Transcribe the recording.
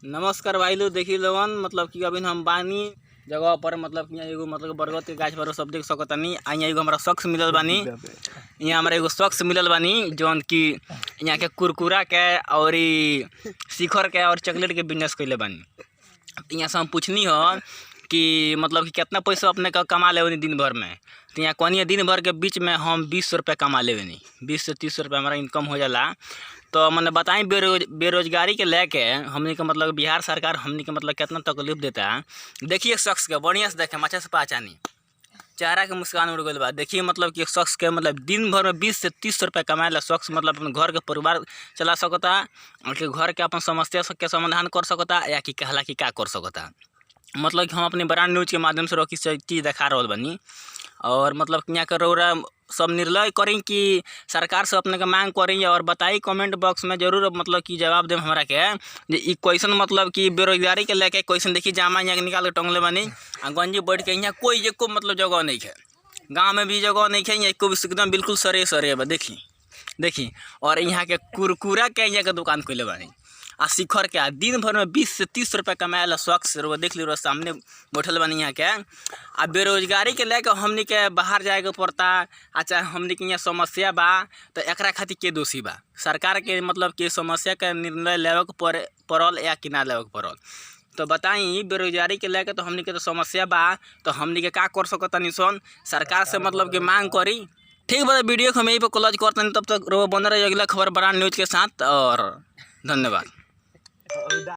नमस्कार भाई लोग, देखी लोगन मतलब कि अभी हम बानी जगह पर, मतलब कि यहाँ एगो मतलब बरगद के गाछ पर सब देख सकतानी। आ यहाँ एगो हमरा शख्स मिलल बानी, यहाँ हमरा एगो शख्स मिलल बानी जौन कि यहाँ के कुरकुरा के और ई शिखर के और चॉकलेट के बिजनेस कइले बानी। यहाँ से हम पूछनी हो कि मतलब कि कितना पैसा अपने का कमा लेवनी दिन भर में, तो यहाँ कहनी दिन भर के बीच में हम 20 रुपये कमा लेवनी, 20 से 30 रुपये हमारा इनकम हो जाला। तो मैंने बताई बेरोजगारी के लेके हमनी के मतलब बिहार सरकार हमनी के मतलब कितना तकलीफ देता है। देखिए एक शख्स के बढ़िया से देखे, अच्छा से पहचानी, चेहरा के मुस्कान उड़ गई बा। देखिए मतलब कि एक शख्स के मतलब दिन भर में 20 से 30 रुपये कमाए ला शख्स मतलब अपने घर के परिवार चला सकता और कि घर के अपन समस्या के समाधान कर सकता या कि कहला कि का कर सकता। मतलब कि हम अपने ब्रांड न्यूज के माध्यम से रोकी चीज़ देखा रहल बानी और मतलब कि यहाँ के रौरा सब निर्णय करी कि सरकार से अपने के मांग करी और बताई कमेंट बॉक्स में जरूर, मतलब कि जवाब देम हमरा के जे ई कैसन मतलब कि बेरोजगारी के लेके कैसन। देखी जामा यहाँ के निकाल के टंगले बानी आ गंजी बैठ के। यहाँ कोई एको मतलब जगह नहीं है, गाँव में भी जगह नहीं है, यहाँ एको भी एकदम बिल्कुल सरे सरे बा। देखी देखी, और यहाँ के कुरकुरा के यहाँ के दुकान खोले बानी आ शिखर के, आ दिन भर में 20 से 30 रुपया कमाए ला शख्स रउआ देख ली, रउआ सामने बैठल बानी यहाँ के। आ बेरोजगारी के लेके हमनी के बाहर जाए के पड़ता आ चाहे हमनी के यहाँ समस्या बा, तो एकरा खातिर के दोषी बा? सरकार के मतलब कि समस्या के निर्णय लेवे के पड़े पड़ल या कि ना लेवे के पड़ल? तो बताई, बेरोजगारी के लेके तो हमनी के तो समस्या बा, तो हमनी के का कर सकतानी सन? सरकार से मतलब कि मांग करी। ठीक बा, वीडियो को हम यहीं पर क्लोज करतनी। तब तक रउआ बनल रही अगला खबर बड़ा न्यूज के साथ और धन्यवाद।